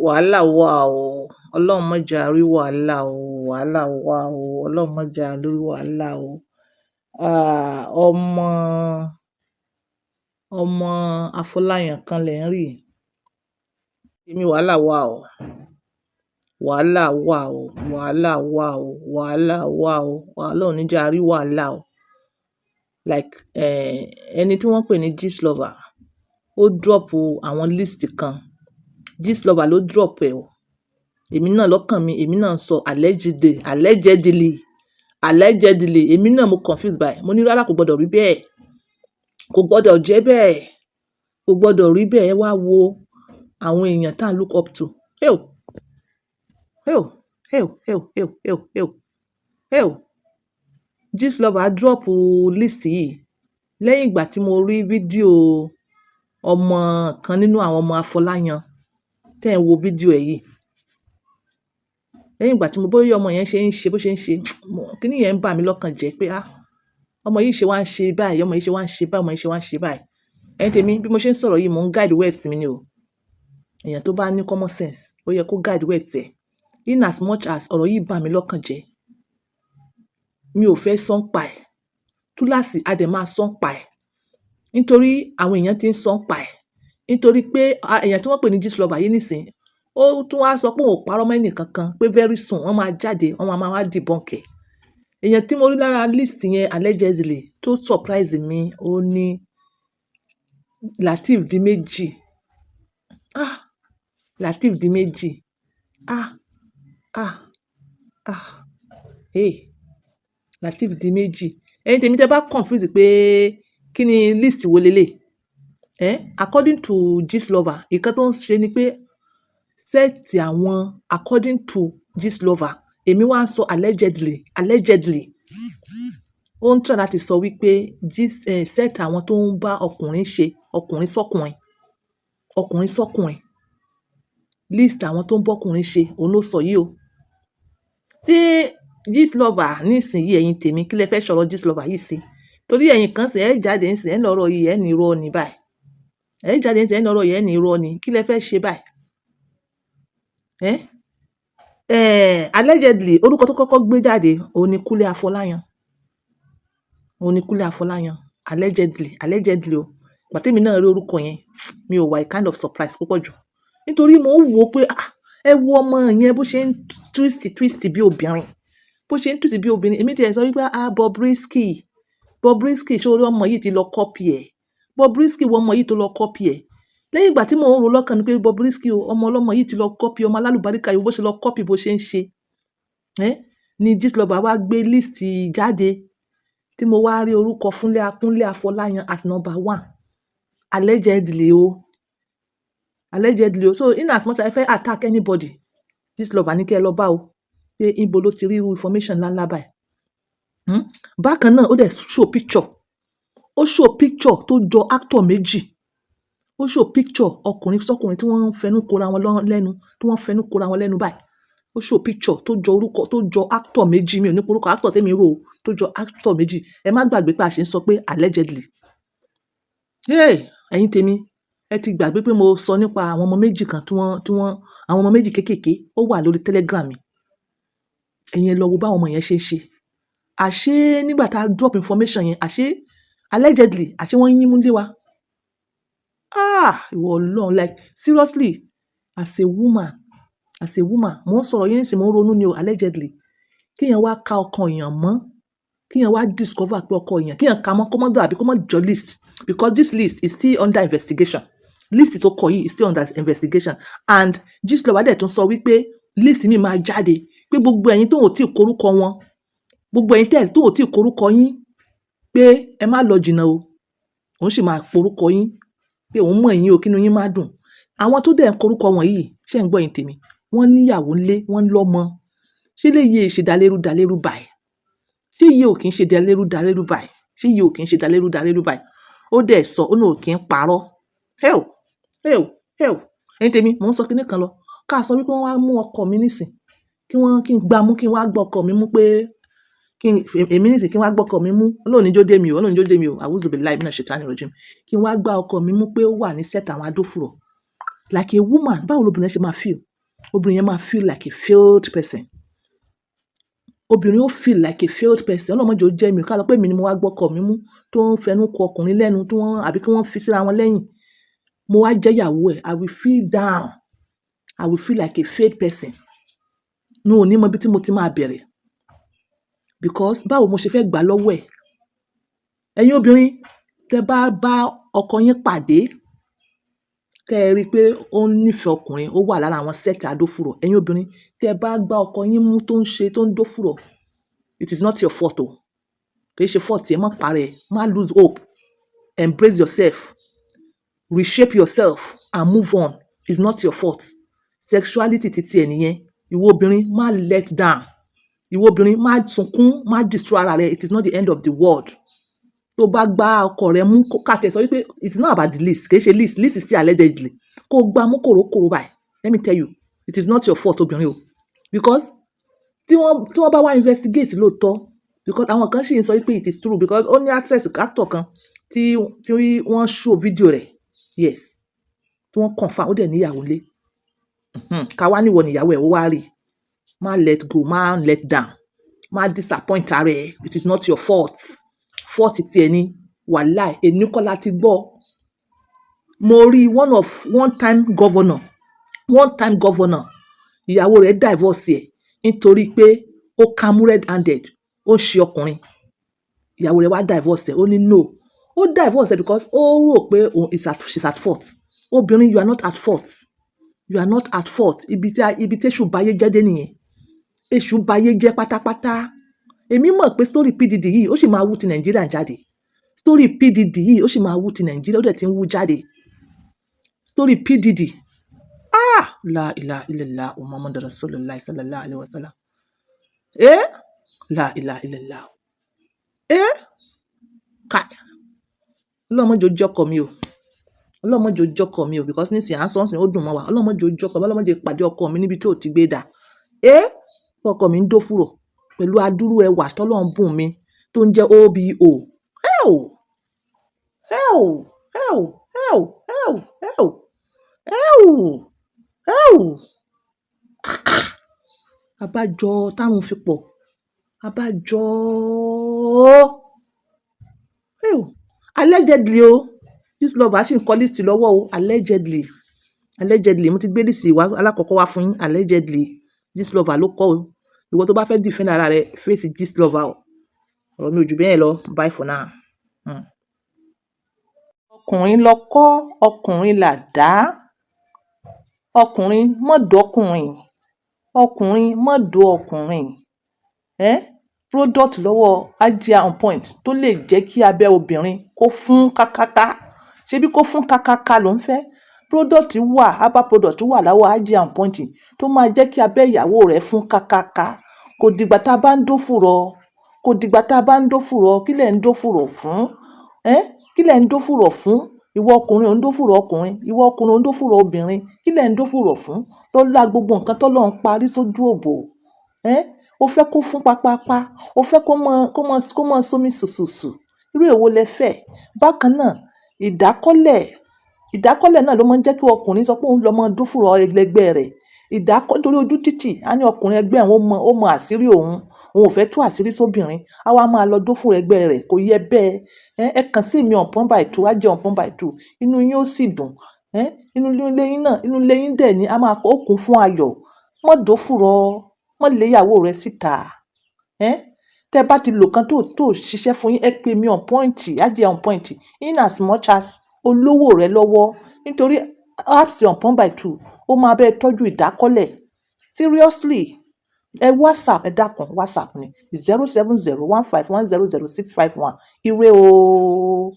Wàhálà wà o. Ọlọ́run má jẹ́ a rí wàhálà o. Wàhálà wà o. Ọlọ́run má jẹ́ a rí wàhálà o. Ah, ọmọ, ọmọ Afọláyan kan lẹ̀ ń rí. Èmi wàhálà wà o. Wàhálà wà o. Wàhálà wà o. Wàhálà wà o. Ọlọ́run ní jẹ́ a rí wàhálà o. Like, ẹni tí wọ́n ń pè ní Gistlover, ó drop àwọn list kan. Gistlover ló drop ẹ̀ o. Èmi náà lọ́kàn mi, èmi náà ń sọ allegedly, allegedly, allegedly. Èmi náà mo confuse by. Mo ní rárá, kò gbọdọ̀ rí bẹ́ẹ̀. Kò gbọdọ̀ jẹ́ bẹ́ẹ̀. Kò gbọdọ̀ rí bẹ́ẹ̀. Ẹ wá wo àwọn èèyàn tá look up to. Ew! Ew! Ew! Ew! Ew! Ew! Ew! Ew! Gistlover drop list yìí lẹ́yìn ìgbà tí mo rí fídíò ọmọ kan nínú àwọn ọmọ Afọláyan. Tẹ́ ẹ̀ ń wo fídíò ẹ̀ yìí. Lẹ́yìn ìgbà tí mo bóyá ọmọ yẹn ṣe ń ṣe bó ṣe ń ṣe, kíni yẹn ń bà mí lọ́kàn jẹ́ pé, ah, ọmọ yìí ṣe wá ń ṣe báyìí, ọmọ yìí ṣe wá ń ṣe báyìí, ọmọ yìí ṣe wá ń ṣe báyìí. Ẹ̀yin tèmi, bí mo ṣe ń sọ̀rọ̀ yìí, mò ń guide words mi ni o. Èèyàn tó bá ní common sense, ó yẹ kó guide words ẹ̀. In as much as ọ̀rọ̀ yìí bà mí lọ́kàn jẹ́, mi ò fẹ́ sọ ń pa ẹ̀. Túláàsì a dẹ̀ máa sọ ń pa ẹ̀. Nítorí àwọn èèyàn tí ń sọ ń pa ẹ̀. Nítorí pé èèyàn tí wọ́n pè ní Gistlover yìí nísìnyí, ó tún wá sọ pé òun ò parọ́ mọ́ ẹnì kankan pé very soon wọ́n máa jáde, wọ́n máa wá debunk ẹ̀. Èèyàn tí mo rí lára list yẹn allegedly tó surprise mi, ó ní Lateef Diméjì. Ah! Lateef Diméjì. Ah! Ah! Ah! Hey! Lateef Diméjì. Ẹ̀yin tèmi, tí ẹ bá confuse pé kí ni list wo lélẹ̀? Eh, according to Gistlover, nǹkan tó ń ṣe ni pé set àwọn, according to Gistlover, èmi wá ń sọ allegedly, allegedly, ó ń try láti sọ wípé gist, set àwọn tó ń bá ọkùnrin ṣe, ọkùnrin sọ́kùnrin, ọkùnrin sọ́kùnrin, list àwọn tó ń bọ́kùnrin ṣe, òun ló sọ yìí o. Tí Gistlover nísìnyí, ẹ̀yin tèmi, kí lẹ fẹ́ sọ̀rọ̀ Gistlover yìí sí? Torí ẹ̀yin kan sì ẹ jáde nísìnyí, ẹ lọ́rọ̀ yìí, ẹ ní irọ́ ni báyìí. Ẹ jáde nísìnyí, ẹ lọ́rọ̀ yìí, ẹ ní irọ́ ni. Kí lẹ fẹ́ ṣe báyìí? Eh? Allegedly, orúkọ tó kọ́kọ́ gbé jáde, òun ni Kúnlé Afọláyan. Òun ni Kúnlé Afọláyan. Allegedly, allegedly o. Ìgbà tí èmi náà rí orúkọ yẹn, mi ò wà a kind of surprise púpọ̀ jù. Nítorí mò ń wò pé, ah, ẹ wo ọmọ yẹn bó ṣe ń twist, twist bí obìnrin. Bó ṣe ń twist bí obìnrin. Èmi tí ẹ sọ wípé, ah, Bobrisky, Bobrisky, ṣé orí ọmọ yìí ti lọ copy ẹ̀? Bobrisky, wo ọmọ yìí tó lọ copy ẹ̀. Lẹ́yìn ìgbà tí mò ń rò lọ́kàn mi pé Bobrisky o, ọmọ ọlọ́mọ yìí ti lọ copy ọmọ alálùbáríkà yìí, bó ṣe lọ copy bó ṣe ń ṣe. Eh? Ni Gistlover wá gbé list jáde tí mo wá rí orúkọ Fúnlé Kúnlé Afọláyan as number one. Allegedly o. Allegedly o. So in as much as ẹ fẹ́ attack anybody, Gistlover ní kí ẹ lọ bá o. Pé ibo ló ti rí irú information ńlá ńlá báyìí. Bákan náà, ó dẹ̀ show picture. Ó show picture tó jọ actor méjì. Ó show picture ọkùnrin sọ́kùnrin tí wọ́n ń fẹnu kora wọn lẹ́nu, tí wọ́n ń fẹnu kora wọn lẹ́nu báyìí. Ó show picture tó jọ orúkọ, tó jọ actor méjì. Mi ò ní pe orúkọ actor tí èmi rò ó, tó jọ actor méjì. Ẹ má gbàgbé pé a ṣe ń sọ pé allegedly. Hey! Ẹ̀yin tèmi, ẹ ti gbàgbé pé mo sọ nípa àwọn ọmọ méjì kan tí wọ́n, àwọn ọmọ méjì kéékèèké, ó wà lórí Telegram mi. Ẹ̀yin ẹ lọ wo báwọn ọmọ yẹn ṣe ń ṣe. Àṣé nígbà tá a drop information yẹn, àṣé allegedly, àṣé wọ́n yín mú lé wa. Ah! Ìwọ Ọlọ́run, like seriously, as a woman, as a woman, mò ń sọ̀rọ̀ yín nísìnyí, mò ń ronú ni o, allegedly. Kí èèyàn wá ka ọkàn èèyàn mọ́, kí èèyàn wá discover pé ọkọ èèyàn, kí èèyàn ka mọ́ kó mọ́ dàbí kó mọ́ jọ list, because this list is still under investigation. List tó kọ yìí is still under investigation, and Gistlover dẹ̀ tún sọ wípé list mi máa jáde, pé gbogbo ẹ̀yin tó ò tí ì korúkọ wọn, gbogbo ẹ̀yin tẹ́ tó ò tí ì korúkọ yín, pé ẹ má lọ jìnnà o, òun sì máa porúkọ yín, pé òun mọ̀ yín o, kínú yín má dùn. Àwọn tó dẹ̀ ń korúkọ wọn yìí, ṣé ń gbọ́, ẹ̀yin tèmi, wọ́n níyàwó ńlé, wọ́n lọ́mọ. Ṣé léyìí ṣe dalérú dalérú báyìí? Ṣé yìí ò kí ń ṣe dalérú dalérú báyìí? Ṣé yìí ò kí ń ṣe dalérú dalérú báyìí? Ó dẹ̀ sọ, ó ní ò kí ń parọ́. Hell, hell, hell. Ẹ̀yin tèmi, mò ń sọ kíní kan lọ. Ká sọ wípé wọ́n wá mú ọkọ mi nísìn, kí wọ́n kí n gbá mú, kí n wá gbọ́ ọkọ mi mú, pé kí n èmi nísìn kí n wá gbọ́ ọkọ mi mú. Ọlọ́run ní jó dé mi o, Ọlọ́run ní jó dé mi o. A'udhu billahi minash shaitani rajim. Kí n wá gbá ọkọ mi mú pé ó wà ní set àwọn adófùrọ̀. Like a woman, báwo lobìnrin yẹn ṣe máa feel? Obìnrin yẹn máa feel like a failed person. Obìnrin ó feel like a failed person. Ọlọ́run má jẹ̀ẹ́ ó jẹ́ mi o, ká sọ pé èmi ni mo wá gbọ́kọ mi mú tó ń fẹnu kọ ọkùnrin lẹ́nu tí wọ́n àbí kí wọ́n fi síra wọn lẹ́yìn. Mo wá jẹ́ ìyàwó ẹ̀, I will feel down. I will feel like a failed person. Mi ò ní mọ ibi tí mo ti máa bẹ̀rẹ̀. Because báwo mo ṣe fẹ́ gbà lọ́wọ́ ẹ̀? Ẹ̀yin obìnrin, tẹ bá bá ọkọ yín pàdé, kẹ́ ẹ rí pé ó nífẹ̀ẹ́ ọkùnrin, ó wà lára àwọn set adófùrọ̀. Ẹ̀yin obìnrin, tẹ bá gbá ọkọ yín mú tó ń ṣe, tó ń dófùrọ̀, it is not your fault o. Kì í ṣe fault ẹ, má parẹ́, má lose hope. Embrace yourself, reshape yourself and move on. It's not your fault. Sexuality ti ti ẹ̀ nìyẹn. Ìwọ obìnrin, má let down. Ìwọ obìnrin, má sunkún, má destroy ara rẹ. It is not the end of the world. Tó bá gbá ọkọ rẹ mú, ká tẹ̀ sọ wípé it's not about the list, kì í ṣe list, list is still allegedly. Kó gbá mú kòrókòró báyìí. Let me tell you, it is not your fault, obìnrin o. Because tí wọ́n bá wá investigate lóòótọ́, because àwọn kan sì ń sọ wípé it is true, because ó ní actress, actor kan tí wọ́n show video rẹ̀, yes, tí wọ́n confirm ó dẹ̀ níyàwó lé. Ká wá níwọ níyàwó ẹ̀, ó wá rí. Má let go, má let down, má disappoint ara ẹ. It is not your fault. Fault ti ẹ ní. Wàláì, èní kọ́ la ti gbọ́. Mo rí one of one time governor, one time governor, ìyàwó rẹ̀ divorce ẹ̀ nítorí pé ó ká mú red handed, ó ń ṣe ọkùnrin. Ìyàwó rẹ̀ wá divorce ẹ̀, ó ní no. Ó divorce ẹ̀ because ó rò pé òun is at, she's at fault. Obìnrin, you are not at fault. You are not at fault. Ibi tí èṣù bayé jẹ́ dé nìyẹn. Èṣù bayé jẹ́ pátápátá. Èmi mọ̀ pé story PDD yìí, ó sì máa wú ti Nàìjíríà jáde. Story PDD yìí, ó sì máa wú ti Nàìjíríà, ó dẹ̀ ti ń wú jáde. Story PDD. Ah! La ilaha illallah Muhammadu Rasulullah sallallahu alaihi wasallam. Eh? La ilaha illallah. Eh? Kai. Ọlọ́run má jẹ̀ẹ́ ó jẹ́ ọkọ mi o. Ọlọ́run má jẹ̀ẹ́ ó jẹ́ ọkọ mi o, because nísìnyí à ń sọ ńsìn, ó dùn mọ́ wa. Ọlọ́run má jẹ̀ẹ́ ó jẹ́ ọkọ mi, Ọlọ́run má jẹ̀ẹ́ pàdé ọkọ mi níbi tí ò ti gbé dà. Eh! Ọkọ mi ń dófùrọ̀ pẹ̀lú adúrú ẹwà tọ́lọ́run bùn mi tó ń jẹ́ OBO. Hell! Hell! Hell! Hell! Hell! Hell! Hell! Hell! Àbájọ tárùn fi pọ̀. Àbájọ. Hell! Allegedly o. Gistlover ṣì ń kọ list lọ́wọ́ o. Allegedly. Allegedly. Mo ti gbé list wá alákọ̀ọ́kọ́ wá fún yín. Allegedly. Gistlover ló kọ o. Ìwọ tó bá fẹ́ defend ara rẹ, face Gistlover o. Ọ̀rọ̀ mi ò jù bẹ́ẹ̀ lọ. Bye for now. Ọkùnrin lọkọ́, ọkùnrin làdá. Ọkùnrin má dọ́kùnrin. Ọkùnrin má dó ọkùnrin. Eh? Product lọ́wọ́ Hajia on point tó lè jẹ́ kí abẹ́ obìnrin kó fún kákáká. Ṣebí kó fún kákáká ló ń fẹ́? Product wà, herbal product wà lọ́wọ́ Hajia on point tó máa jẹ́ kí abẹ́ ìyàwó rẹ fún kákáká. Kò dìgbà tá a bá ń dófùrọ̀. Kò dìgbà tá a bá ń dófùrọ̀. Kí lẹ̀ ń dófùrọ̀ fún? Eh? Kí lẹ̀ ń dófùrọ̀ fún? Ìwọ ọkùnrin ò ń dófùrọ̀ ọkùnrin, ìwọ ọkùnrin ò ń dófùrọ̀ obìnrin. Kí lẹ̀ ń dófùrọ̀ fún? Lọ́lá gbogbo nǹkan tó Ọlọ́run parí sójú òbò. Eh? O fẹ́ kó fún pápápá, o fẹ́ kó mọ sómi sùsùsù. Irú èwo lẹ fẹ́? Bákan náà, ìdákọ́lẹ̀, ìdákọ́lẹ̀ náà ló máa ń jẹ́ kí ọkùnrin sọ pé òun lọ máa dófùrọ̀ ẹlẹgbẹ́ rẹ̀. Ìdákọ́ nítorí ojú títì, á ní ọkùnrin ẹgbẹ́ òun ó mọ àṣírí òun, òun ò fẹ́ tú àṣírí sóbìnrin, á wá máa lọ dófùrọ̀ ẹgbẹ́ rẹ̀. Kò yẹ bẹ́ẹ̀. Ẹ kàn sí mi on point by two, Hajia on point by two. Inú yín ó sì dùn. Inú ilé yín náà, inú ilé yín dẹ̀ ní a máa ó kún fún ayọ̀. Má dófùrọ̀, má lé ìyàwó rẹ síta. Tẹ́ bá ti lò kan tó ṣiṣẹ́ fún yín, ẹ pè mí on point, Hajia on point. In as much as olówó rẹ lọ́wọ́. Nítorí herbs on point by two, ó máa bá ẹ tọ́jú ìdákọ́lẹ̀. Seriously. Ẹ WhatsApp, ẹ dákun, WhatsApp ni 07015100651. Ire o.